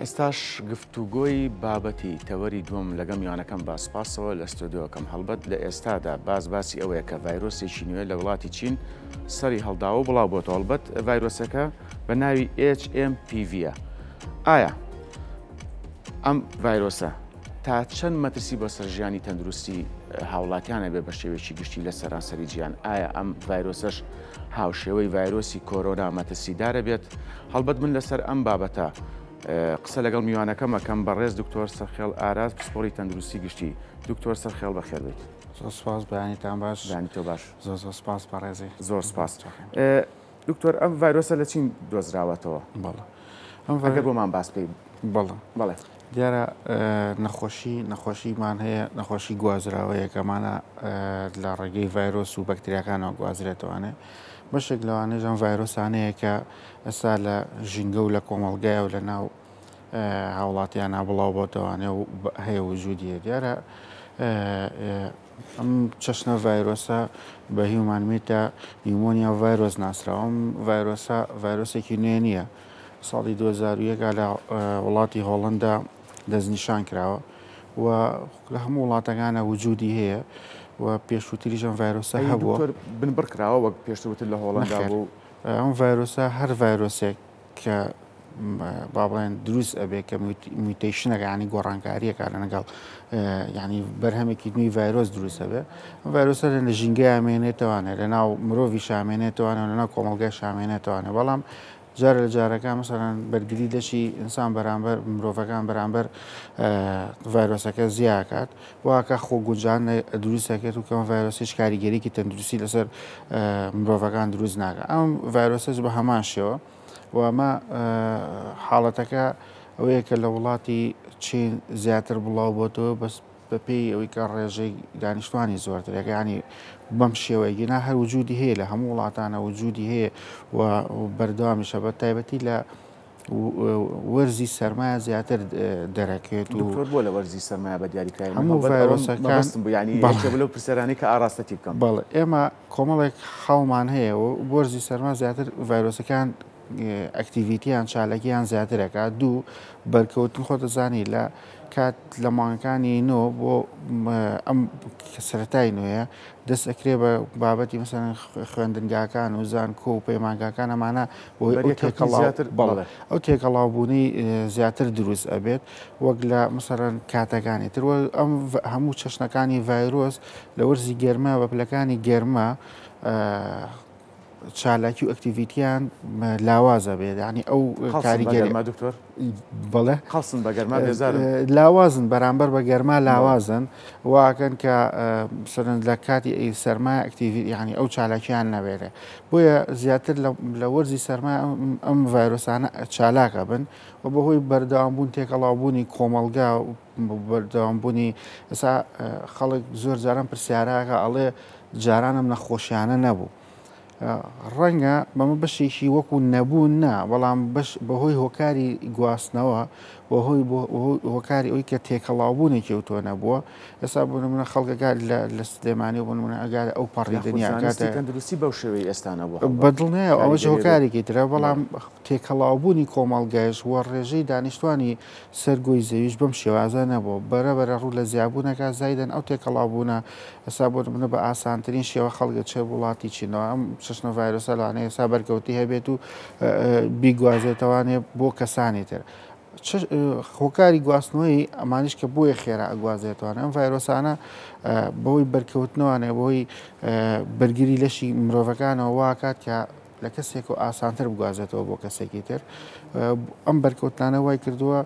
ئێستاش گفتوگۆی بابەتی تەوەری دووەم لەگەڵ میوانەکەم بە سپاسەوە لە ستۆدیۆکەم. هەڵبەت لە ئێستادا باس باسی ئەوەیە کە ڤایرۆسێکی نوێ لە وڵاتی چین سەری هەڵداوە و بڵاو بۆتەوە، هەڵبەت ڤایرۆسەکە بە ناوی HMPV ە. ئایا ئەم ڤایرۆسە تا چەند مەترسی بۆ سەر ژیانی تەندروستی هاوڵاتیانە بێ بە شێوەیەکی گشتی لە سەرانسەری جیهان؟ ئایا ئەم ڤایرۆسەش هاوشێوەی ڤایرۆسی کۆرۆنا مەترسیدارە بێت؟ هەڵبەت من لەسەر ئەم بابەتە قسە لەگەڵ میوانەکەم ئەکەم، بەڕێز دکتۆر سەرخێڵ ئاراس پسپۆڕی تەندروستی گشتی. دکتۆر سەرخێڵ بەخێر بێیت. زۆر سپاس، بەیانیتان باش. بەیانی تۆ باش. زۆر زۆر سپاس بەڕێزی. زۆر سپاس. دکتۆر ئەم ڤایرۆسە لە چین دۆزراوەتەوە؟ بەڵێ. ئەگەر بۆمان باس بکەیت. بەڵێ. بەڵێ. دیارە نەخۆشی نەخۆشیمان هەیە، نەخۆشی گوازراوەیە کەمانە لە ڕێگەی ڤایرۆس و بەکتریاکانەوە گوازرێتەوانێ. بەشێک لەوانەیش ئەم ڤایرۆسانەیە کە ئێستا لە ژینگە و لە کۆمەڵگایە و لە ناو هاوڵاتیانە بڵاو بۆتەوانێ و هەیە وجودی هەیە. دیارە ئەم چەشنە ڤایرۆسە بە human metapneumovirus ناسراوە. ئەم ڤایرۆسە ڤایرۆسێکی نوێ نییە، ساڵی 2001 لە وڵاتی هۆڵندا دەستنیشان کراوە و لە هەموو وڵاتەکانە وجودی هەیە و پێشووتریش ئەم ڤایرۆسە هەبووە. دکتۆر بنبڕ کراوە وەک پێشتر وتت لە هۆڵندا بوو؟ ئەم ڤایرۆسە هەر ڤایرۆسێک کە با بڵێن دروست ئەبێ کە mutation ەکە ینی گۆڕانکاریەکە لەگەڵ ینی بەرهەمێکی نوێی ڤایرۆس دروست ئەبێ، ئەم ڤایرۆسە لە ژینگەیان مێنێتەوانێ، لە ناو مرۆڤی شامێنێتەوانێ، لە ناو کۆمەڵگای شامێنێتەوانێ. بەڵام جارە لە جارەکان مەسەلەن بەرگری لەشی ئینسان بەرامبەر مرۆڤەکان بەرامبەر ڤایرۆسەکە زیاکات، واکە خۆ گونجان دروستەکێت و کەم ڤایرۆس هیچ کاریگەریکی تەندروستی لەسەر مرۆڤەکان دروست ناکە. ئەم ڤایرۆسەش بە هەمان شێوە و ئەمە حاڵەتەکە ئەوەیە کە لە وڵاتی چین زیاتر بڵاو بۆتەوە، بەس بەپێی ئەوەی کە ڕێژەی دانیشتوانی زۆرترێک، ینی بەم شێوەیە گینا هەر وجودی هەیە لە هەموو وڵاتانە وجودی هەیە و بەردەوامیشە، بە تایبەتی لە وەرزی سەرمایە زیاتر دەرەکەوێت. و دکتۆر بۆ لە وەرزی سەرمایە بە دیاریکراوی هەموو ڤایرۆسەکان ینی لەو پرسیارانەی کە ئاراستەتی بکەم؟ بەڵێ، ئێمە کۆمەڵێک خاڵمان هەیە و وەرزی سەرما زیاتر ڤایرۆسەکان activity یان چالاکیان زیاترەکە. دوو، بەرکەوتن، خۆ دەزانی لە کات لە مانگەکانی نۆ بۆ ئەم سەرەتای نوێیە دەست ئەکرێ بە بابەتی مەسەلەن خوێندنگاکان و زانکۆ و پەیمانگاکان، ئەمانە بۆی ئەو تێکەڵاو بەڵێ ئەو تێکەڵاوبوونی زیاتر دروست ئەبێت وەک لە مەسەلەن کاتەکانی تر. ئەم هەموو چەشنەکانی ڤایرۆس لە وەرزی گەرما بە پلەکانی گەرما چالاکی و activity یان لاوازە بێت، ینی ئەو کاریگەری دکتۆر بەڵێ قەڵسن بە گەرما بێزارن، لاوازن بەرامبەر بە گەرما لاوازن، واکەن کە سەرنج لە کاتی ئەی سەرما activity ینی ئەو چالاکیان نەبێرێ. بۆیە زیاتر لە وەرزی سەرما ئەم ڤایرۆسانە چالاکە بن و بەهۆی بەردەوامبوون تێکەڵاوبوونی کۆمەڵگا و بەردەوامبوونی ئێستا خەڵک زۆر جاران پرسیارەکە ئەڵێ جارانم نەخۆشیانە نەبوو. ڕەنگە بەمە بەشێکی وەکو نەبوو نا، بەڵام بەش بەهۆی هۆکاری گواستنەوە بەهۆی هۆکاری ئەوی کە تێکەڵاوبوونێکی ئەو تۆ نەبووە. ئێستا بۆ نمونە خەڵکەکە لە سلێمانی بۆ نمونە ئەگار ئەو پەڕی دنیا کاتە تەندروستی بەو شێوەی ئێستا نەبووە. بەدڵنیایە ئەوەش هۆکارێکی ترە، بەڵام تێکەڵاوبوونی کۆمەڵگایش و ڕێژەی دانیشتوانی سەر گۆی زەویش بەم شێوازە نەبووە، بەرە بەرە ڕوو لە زیابوونەکە زایدن ئەو تێکەڵاوبوونە. ئێستا بۆ نمونە بە ئاسانترین شێوە خەڵک دەچێت وڵاتی چینەوە، ئەم چەشنە ڤایرۆسە لەوانەیە ئێستا بەرکەوتی هەبێت و بیگوازێتەوانێ بۆ کەسانی تر. هۆکاری گواستنەوەی ئەمانیش کە بۆیە خێرا ئەگوازێتوانە ئەم ڤایرۆسانە بەهۆی بەرکەوتنەوانێ بەهۆی بەرگری لەشی مرۆڤەکانەوە واکات کە لە کەسێک و ئاسانتر بگوازێتەوە بۆ کەسێکی تر. ئەم بەرکەوتنانە وای کردووە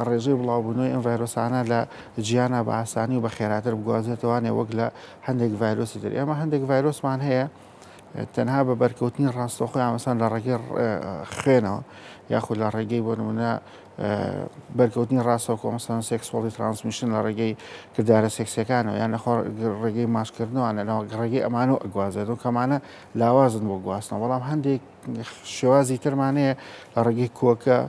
ڕێژەی بڵاوبوونەوەی ئەم ڤایرۆسانە لە جیهانا بە ئاسانی و بە خێراتر بگوازێتەوانێ وەک لە هەندێک ڤایرۆسی تر. ئێمە هەندێک ڤایرۆسمان هەیە تەنها بە بەرکەوتنی ڕاستەوخۆیان مەسەن لە ڕێگەی خوێنەوە یاخود لە ڕێگەی بۆ نمونە بەرکەوتنی ڕاستەوخۆ مەسەن sexually transmission لە ڕێگەی کردارە سێکسیەکانەوە یان لە ڕێگەی ماچکردنەوە لە ڕێگەی ئەمانەوە ئەگوازێتەوە کەمانە لاوازن بۆ گواستنەوە. بەڵام هەندێک شێوازی ترمانەیە لە ڕێگەی کۆکە،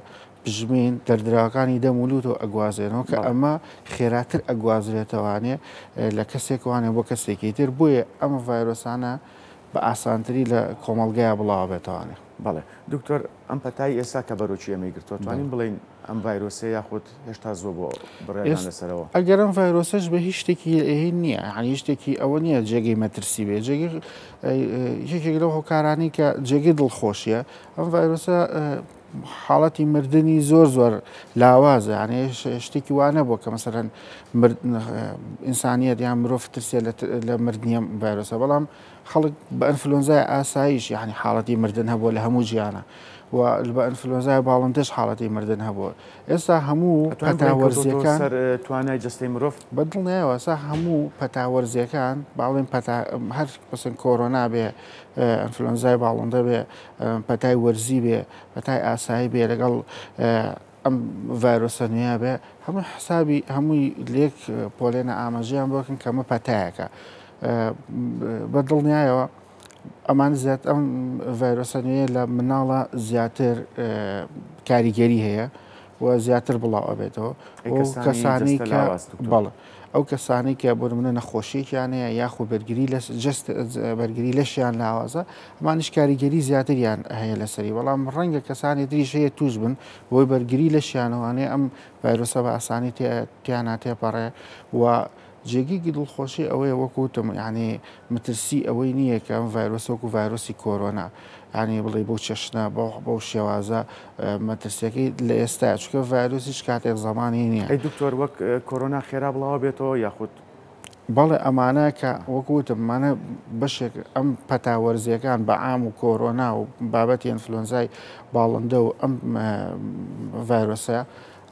پژمین، دەردراوەکانی دەم و لوتەوە ئەگوازێنەوە کە ئەمە خێراتر ئەگوازرێتەوانێ لە کەسێکوانێ بۆ کەسێکی تر. بۆیە ئەمە ڤایرۆسانە بە ئاسانتری لە کۆمەڵگەیە بڵاوە بێتوانێ. بەڵێ دکتۆر، ئەم پەتای ئێستا کە بەرۆکی ئێمەی گرتووە توانین بڵێین ئەم ڤایرۆسە یاخود هێشتا زووە بۆ بڕیاردان لەسەرەوە؟ ئەگەر ئەم ڤایرۆسەش بە هیچ شتێکی هین نییە یانی هیچ شتێکی ئەوە نییە جێگەی مەترسی بێ جێگەی یەکێک لەو هۆکارانەی کە جێگەی دڵخۆشیە ئەم ڤایرۆسە حاڵەتی مردنی زۆر زۆر لاوازە یانێ شتێکی وا نەبووە کە مەسەرەن ئینسانیت یان مرۆڤ ترسێ لە مردنی ئەم ڤایرۆسە بەڵام خەڵک بە ئەنفلۆنزای ئاساییش یانی حاڵەتی مردن هەبووە لە هەموو جیهانە و بە ئەنفلۆنزای باڵندەش حاڵەتی مردن هەبووە ئێستا هەموو پەتا وەرزیەکان سەر توانای جەستەی مرۆڤ بە دڵنیایەوە ئێستا هەموو پەتا وەرزیەکان باڵێن پەتا هەر بەسن کۆرۆنا بێ ئەنفلۆنزای باڵندە بێ پەتای وەرزی بێ پەتای ئاسایی بێ لەگەڵ ئەم ڤایرۆسە نوێیە بێ هەموو حسابی هەمووی لێک پۆلێنە ئاماژەیان بۆکن کە ئەمە پەتایەکە بە دڵنیایەوە ئەمان زیات ئەم ڤایرۆسە نوێیە لە مناڵە زیاتر کاریگەری هەیە و زیاتر بڵاو ئەبێتەوە کەسانی کە بەڵێ ئەو کەسانەی کە بۆ نمونە نەخۆشیەکیان هەیە یاخود بەرگری لە جەست بەرگری لەشیان لاوازە ئەمانیش کاریگەری زیاتریان هەیە لەسەری بەڵام ڕەنگە کەسانی تریش هەیە توش بن بۆی بەرگری لەشیانەوانەیە ئەم ڤایرۆسە بە ئاسانی تیانا تێپەڕێ و جێگەی دڵخۆشی ئەوەیە وەکو وتم یعنی مەترسی ئەوەی نییە کە ئەم ڤایرۆسە وەکو ڤایرۆسی کۆرۆنا یانی بڵێی بەو چەشنە بەو شێوازە مەترسیەکەی لە ئێستایا چونکە ڤایرۆس هیچ کاتێک زەمانی نییە. ئەی دکتۆر وەک کۆرۆنا خێرا بڵاوە بێتەوە یاخود؟ بەڵێ ئەمانە کە وەکو وتم ئەمانە بەشێک ئەم پەتا وەرزیەکان بە عام و کۆرۆنا و بابەتی ئەنفلۆنزای باڵندە و ئەم ڤایرۆسە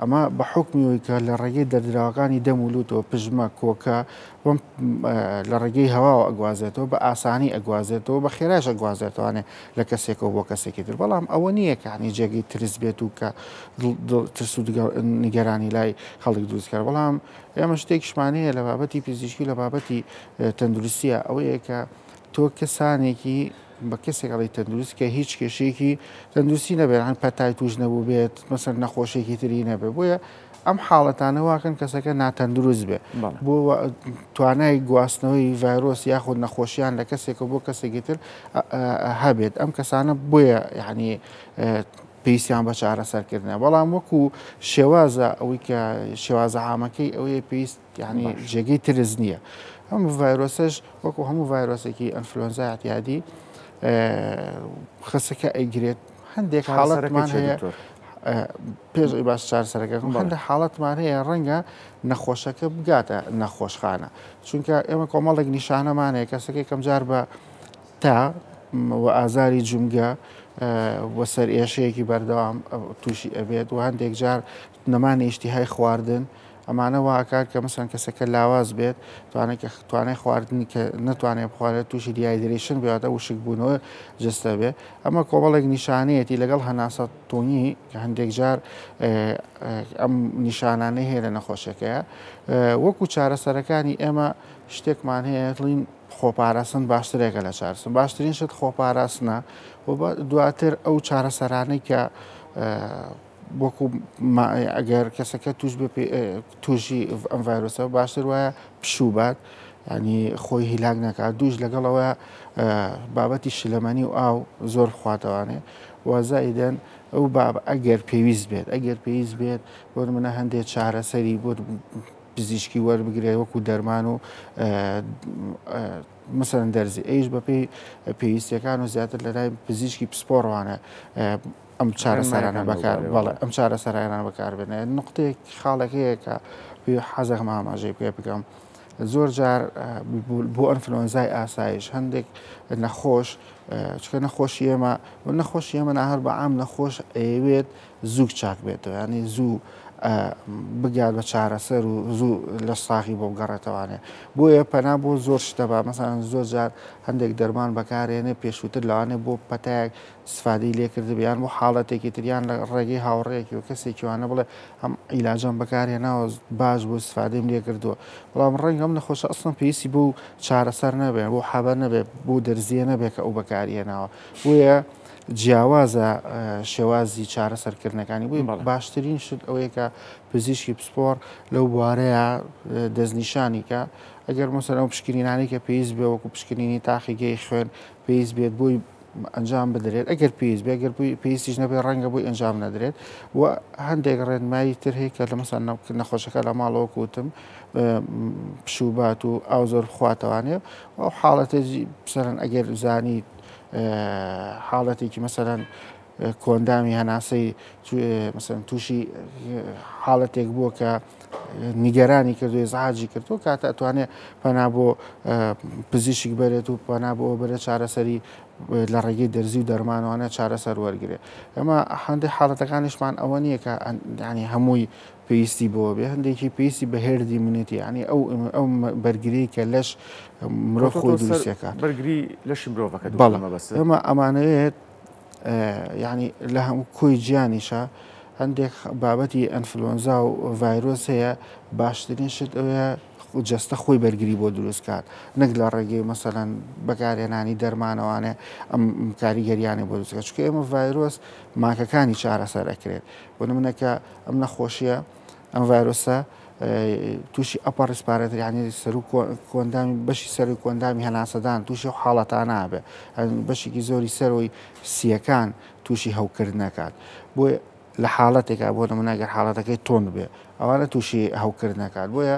ئەمە بە حوکمی ئەوەی کە لە ڕێگەی دەردراوەکانی دەم و لوتەوە، پژمە، کۆکە، بەم لە ڕێگەی هەواوە ئەگوازێتەوە، بە ئاسانی ئەگوازێتەوە، بە خێرایش ئەگوازێتەوانێ لە کەسێکەوە بۆ کەسێکی تر. بەڵام ئەوە نییە کە یانی جێگەی ترس بێت و کە ترس و نیگەرانی لای خەڵک دروست کات. بەڵام ئێمە شتێکیشمان هەیە لە بابەتی پزیشکی و لە بابەتی تەندروستییە، ئەوەیە کە تۆ کەسانێکی بە کەسێک ئەڵێی تەندروست کە هیچ کێشەیەکی تەندروستی نەبێت هەن پەتای توش نەبوو بێت مەسەر نەخۆشیێکی تری نەبێت بۆیە ئەم حاڵەتانە واکەن کەسەکە ناتەندروست بێ بۆ توانای گواستنەوەی ڤایرۆس یاخود نەخۆشیان لە کەسێکە بۆ کەسێکی تر هەبێت ئەم کەسانە بۆیە یعنی پێویستیان بە چارەسەرکردنە بەڵام وەکو شێوازە ئەوەی کە شێوازە عامەکەی ئەوەیە پێویست یانی جێگەی ترس نییە. ئەم ڤایرۆسەش وەکو هەموو ڤایرۆسێکی ئەنفلۆنزای اعتیادی خەسەکە ئەیگرێت هەندێک حاڵەتمان هەیە پێش ئەوی باس چارەسەرەکە هەندێک حاڵەتمان هەیە ڕەنگە نەخۆشەکە بگاتە نەخۆشخانە چونکە ئێمە کۆمەڵێک نیشانەمان هەیە کەسەکەی کەمجار بە تا و ئازاری جومگە و سەرئێشەیەکی بەردەوام تووشی ئەبێت و هەندێک جار نەمانی ئیشتیهای خواردن ئەمانە وا ئەکات کە مەسەلەن کەسەکە لاواز بێت توانێت کە توانای خواردنی کە نەتوانێت بخوارێت تووشی dehydration بێت واتە وشکبوونەوە جەستە بێ ئەمە کۆمەڵێک نیشانەیەتی لەگەڵ هەناسە تونی کە هەندێک جار ئەم نیشانانەی هەیە لە نەخۆشیەکەیە وەکو چارەسەرەکانی ئێمە شتێکمان هەیە دڵین خۆپاراستن باشترێکە لە چارەسەر باشترین شت خۆپاراستنە و دواتر ئەو چارەسەرانەی کە وەکو ئەگەر کەسەکە توش بێ تووشی ئەم ڤایرۆسە باشتر وایە پشوو بات ینی خۆی هیلاک نەکات دووش لەگەڵەوە بابەتی شلەمەنی و ئاو زۆر بخواتەوانێ وازایدەن ئەو باب ئەگەر پێویست بێت ئەگەر پێویست بێت بۆ منە هەندێک چارەسەری بۆ پزیشکی وەربگرێت وەکو دەرمان و مەسەلەن دەرزی ئەویش بەپێی پێویستیەکان و زیاتر لەلای پزیشکی پسپۆڕوانە ئەم چارەسەرانە بەکار بەڵێ ئەم چارەسەرانە بەکاربێنێ نقطەیەک خاڵێک هەیە کە پێ حەزەکەم ئاماژەی پێ بکەم زۆر جار بۆ ئەنفلۆنزای ئاسایش هەندێک نەخۆش چکە نەخۆشی ئێمە و نەخۆشی ئێمە ناهر بە عام نەخۆش ئەیەوێت زوو چاک بێتەوە ینی زوو بگات بە چارەسەر و زوو لە ساغی بۆ بگەڕێتەوانێ بۆیە پەنا بۆ زۆر شتە بە مەسەلەن زۆر جار هەندێک دەرمان بەکارێنێ پێشووتر لەوانێ بۆ پەتایەک سفادەی لێ کردبێ یان بۆ حاڵەتێکی تر یان لە ڕێگەی هاوڕێیەکی و کەسێکی وانە بڵێ ئەم عیلاجەم بەکارهێناوە باش بوو سفادەیم لێ کردووە بەڵام ڕەنگە ئەم نەخۆشە ئەسڵەن پێویستی بەو چارەسەر نەبێ بۆ حەبە نەبێ بۆ دەرزیە نەبێ کە ئەو بەکاری هێناوە بۆیە جیاوازە شێوازی چارەسەرکردنەکانی بۆیە باشترین شت ئەوەیە کە پزیشکی پسپۆڕ لەو بوارەیە دەستنیشانی کە ئەگەر مەسەلەن ئەو پشکنینانەی کە پێویست بێ وەکو پشکنینی تاقیگەی خوێن پێویست بێت بۆی ئەنجام بدرێت ئەگەر پێویست بێ، گەر پێویستیش نەبێت ڕەنگە بۆی ئەنجام نەدرێت. و هەندێک ڕێنمایی تر هەیە کە لە مەسەن نەخۆشەکە لە ماڵەوە کوتم پشوو بات و ئاو زۆر بخواتەوانێ و ئەو حاڵەتە سەرن ئەگەر زانی حاڵەتێکی مەسەرەن کۆندامی هەناسەی مەسەن تووشی حاڵەتێک بووە کە نیگەرانی کردو ئیزعاجی کردو کاتە ئەتوانێت پەنا بۆ پزیشک بەرێت و پەنا بۆ بەرێت چارەسەری لە ڕێگەی دەرزی و دەرمانوانە چارەسەر وەرگێ. ئەمە هەندێک حاڵەتەکانیشمان ئەوە نییە کە ینی هەمووی پێویستی بۆ بێ، هەندێکی پێویستی بە herd immunity، ینی ئەو بەرگری کە لەش مرۆڤ خۆی دروستەکە، بەرگری لەشی مرۆڤەکە. بەڵێ، ئێمە ئەمانەوێت یعنی لە هەموو کۆی جیانیشە هەندێک بابەتی ئەنفلۆنزا و ڤایرۆس هەیە، باشترین شت ئەوەیە جەستە خۆی بەرگری بۆ دروست کات، نەک لە ڕێگەی مەسەلەن بەکارهێنانی دەرمانەوانێ ئەم کاریگەریانەی بۆ دروست کات. چونکە ئێمە ڤایرۆس ماکەکانی چارەسەر ئەکرێت. بۆ نمونە کە ئەم نەخۆشیە، ئەم ڤایرۆسە تووشی upper respiratory، یعنی سەرو کۆندامی، بەشی سەروی کۆندامی هەناسەدان تووشی ئەو حاڵەتانە ئەبێ، بەشێکی زۆری سەرەوەی سیەکان تووشی هەوکردنەکات. بۆیە لە حاڵەتێکا بۆ نمونە ئەگەر حاڵەتەکەی توند بێ ئەوانە تووشی هەوکردنەکات. بۆیە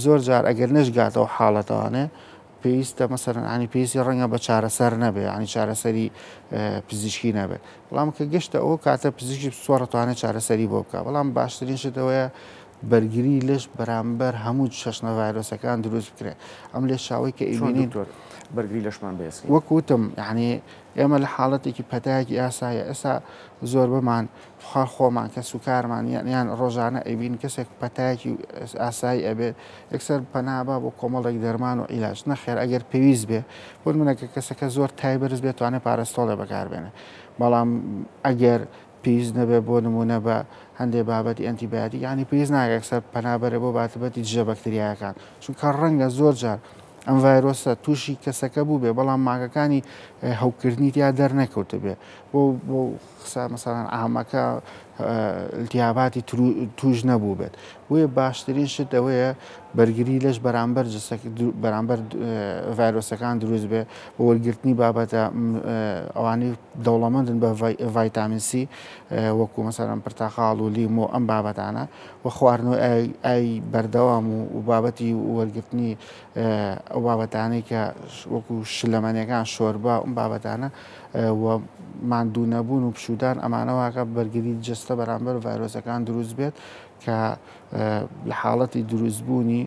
زۆر جار ئەگەر نەشگاتەوە حاڵەتەوانێ پێویستە مەسەرەن عنی پێویستی ڕەنگە بە چارەسەر نەبێ، عنی چارەسەری پزیشکی نەبێت، بەڵام کە گەشتە ئەو کاتە پزیشکی پسپۆڕ توانێت چارەسەری بۆ بکە. بەڵام باشترین شت ئەوەیە بەرگری لەش بەرامبەر هەموو چەشنە ڤایرۆسەکان دروست بکرێت. ئەم لێشاوەی کە ئەیبینین بەرگری لەشمان بەهێزکەین، وەک وتم یعنی ئێمە لە حاڵەتێکی پەتایەکی ئاسایە ئێستا زۆربەمان خوا خۆمان کەس و کارمان یان ڕۆژانە ئەیبین کەسێک پەتایەکی ئاسایی ئەبێت یەکسەر پەنابا بۆ کۆمەڵێک دەرمان و عیلاج. نەخێر، ئەگەر پێویست بێ بۆ نمونە کە کەسەکە زۆر تای بەرز بێت توانێت پارەستۆڵێ بەکاربێنێ، بەڵام ئەگەر پێویست نەبێت بۆ نمونە بە هەندێک بابەتی ئەنتیبیاتیک، یعنی پێویست ناکات یەکسەر پەنابەرێ بۆ بابەتی دژە بەکتریاکان، چونکە ڕەنگە زۆر جار ئەم ڤایرۆسە تووشی کەسەکە بوو بێ بەڵام ماکەکانی هەوکردنی تیا دەرنەکەوتە بێ. بۆ قسە مەسەلەن عامەکە التهاباتی توش نەبوو بێت. بۆیە باشترین شت ئەوەیە بەرگری لەش بەرامبەر بەرامبەر ڤایرۆسەکان دروست بێ بۆ وەرگرتنی بابەتە ئەوانەی دەوڵەمەندن بە ڤایتامین سی وەکو مەسەلەن پرتەقاڵ و لیمۆ ئەم بابەتانە، و خواردنەوەی ئاوی بەردەوام و بابەتی وەرگرتنی ئەو بابەتانەی کە وەکو شلەمەنیەکان شۆربا ئەم بابەتانە و ماندوو نەبوون و پشودان، ئەمانە واکە بەرگری جەستە بەرامبەر ڤایرۆسەکان دروست بێت کە لە حاڵەتی دروستبوونی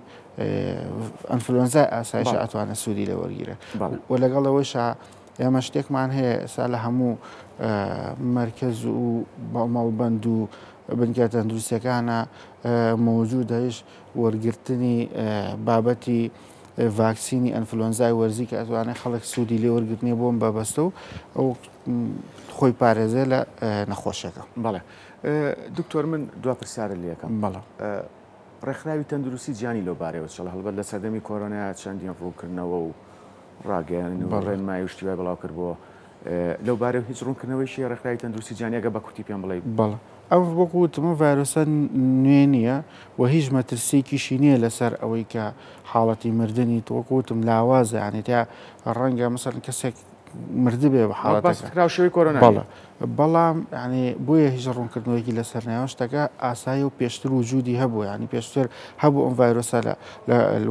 ئەنفلۆنزای ئاسایش ئەتوانێت سوودی لێ وەرگیرێت. و لەگەڵ ئەوەیشا ئێمە شتێکمان هەیە ئێستا لە هەموو مەرکەز و مەڵبەند و بنکە تەندروستیەکانە مەوجودەیش وەرگرتنی بابەتی ڤاکسینی ئەنفلۆنزای وەرزی کە ئەتوانێت خەڵک سوودی لێ وەرگرتنی بۆم بەبەستە و ئەو خۆی پارێزێ لە نەخۆشیەکە. بەڵێ دکتۆر، من دوا پرسیارت لێ ئەکەم. بەڵێ. ڕێکخراوی تەندروستی جیهانی لەو بارەیەوە چڵە؟ هەڵبەت لە سەردەمی کۆرۆنایا چەندین ڕوونکردنەوە و ڕاگەیاندن و ڕێنمایی و شتی وای بڵاو کردبووە، لەو بارەیەوە هیچ ڕوونکردنەوەیشی هەیە ڕێکخراوی تەندروستی جیهانی ئەگەر بە کورتی پێم بڵێی؟ بەڵێ ئەو وەکو وتم ئەم ڤایرۆسە نوێ نییە و هیچ مەترسییەکیشی نییە لەسەر ئەوەی کە حاڵەتی مردنی وەکو وتم لاوازە، یعنی تا ڕەنگە مەسەلەن کەسێک مردبێ بە حاڵەتەکە. باس کراو شێوەی کۆرۆنا نییە. بەڵێ بەڵام یعنی بۆیە هیچ ڕوونکردنەوەیەکی لەسەر نایەوە، شتەکە ئاسایی و پێشتر وجودی هەبوو، یعنی پێشتر هەبوو ئەم ڤایرۆسە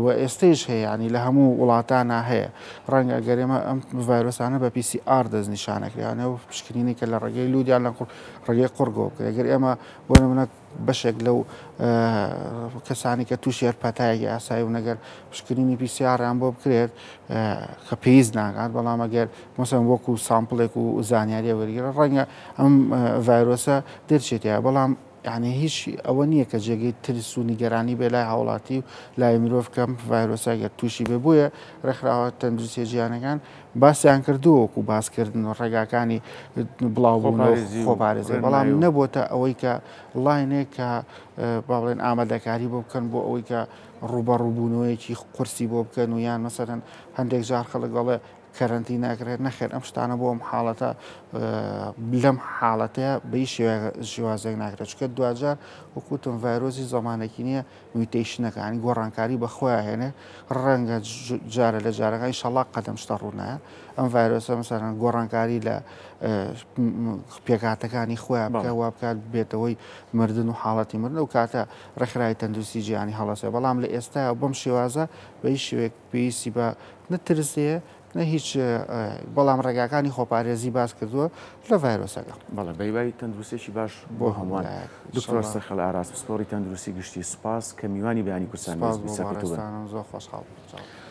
و ئێستەیش هەیە، یعنی لە هەموو وڵاتانە هەیە. ڕەنگە ئەگەر ئێمە ئەم ڤایرۆسانە بە PCR دەستنیشانەکرێ، یعنی ئەو پشکنینەی کە لە ڕێگەی لووت یان لە ڕێگەی قوڕگەوە بکرێت، ئەگەر ئێمە بۆ نمونە بەشێک لەو کەسانی کە تووشی هەر پەتایەکی ئاسایی بوون ئەگەر پشکنینی PCR یان بۆ بکرێت کە پێویست ناکات، بەڵام ئەگەر مەسەن وەکو sample ێک و زانیاریە وەرگێڕ ڕەنگە ئەم ڤایرۆسە دەرچێتەوە، بەڵام یعنی هیچ ئەوە نییە کە جێگەی ترس و نیگەرانی بێ لای هاوڵاتی و لای مرۆڤ کەم ڤایرۆسە گەر تووشی بێ. بۆیە ڕێکخراوە تەندروستیە جیهانەکان باسیان کردووە وەکو باسکردن و ڕێگاکانی بڵاوبوونەوە خۆپارێزی، بەڵام نەبۆتە ئەوەی کە لاینێک کە با بڵێن ئامادەکاری بۆ بکەن بۆ ئەوەی کە ڕووبەڕووبوونەوەیەکی قورسی بۆ بکەن و یان مەسەرەن هەندێک جار خەڵک دەڵێ کەرەنتینە ئەکرێت، نەخێر ئەم شتانە بۆ ئەم حاڵەتە لەم حاڵەتەیە بە هیچ شێوازێک ناکرێت، چونکە دواجار وەکو وتم ڤایرۆسی زەمانێکی نییە mutation ەکانی گۆڕانکاری بە خۆیان هێنێ، ڕەنگە جارە لە جارەکان ئینشەڵا قەدەم شتە ڕوونایە ئەم ڤایرۆسە مەسەلەن گۆڕانکاری لە پێکهاتەکانی خۆیان بکە وا بکات بێتەوەی مردن و حاڵەتی مردن ئەو کاتە ڕێکخراوی تەندروستی جیهانی هەڵەسێ، بەڵام لە ئێستا بەم شێوازە بە هیچ شێوەیەک پێویستی بە نە ترس هەیە نە هیچ، بەڵام ڕێگاکانی خۆپارێزی باس کردووە لە ڤایرۆسەکە. بەڵێ بەهیوای تەندروستیەکی باش بۆ هەمووان. دکتۆر سەرخەل ئاراس پسپۆڕی تەندروستی گشتی سوپاس کە میوانی بەیانی کوردستان سوپاس نیوز بۆ بووی. سەرکەوتوو بن. بەڕێزتانم زۆر خۆشحاڵ بووم.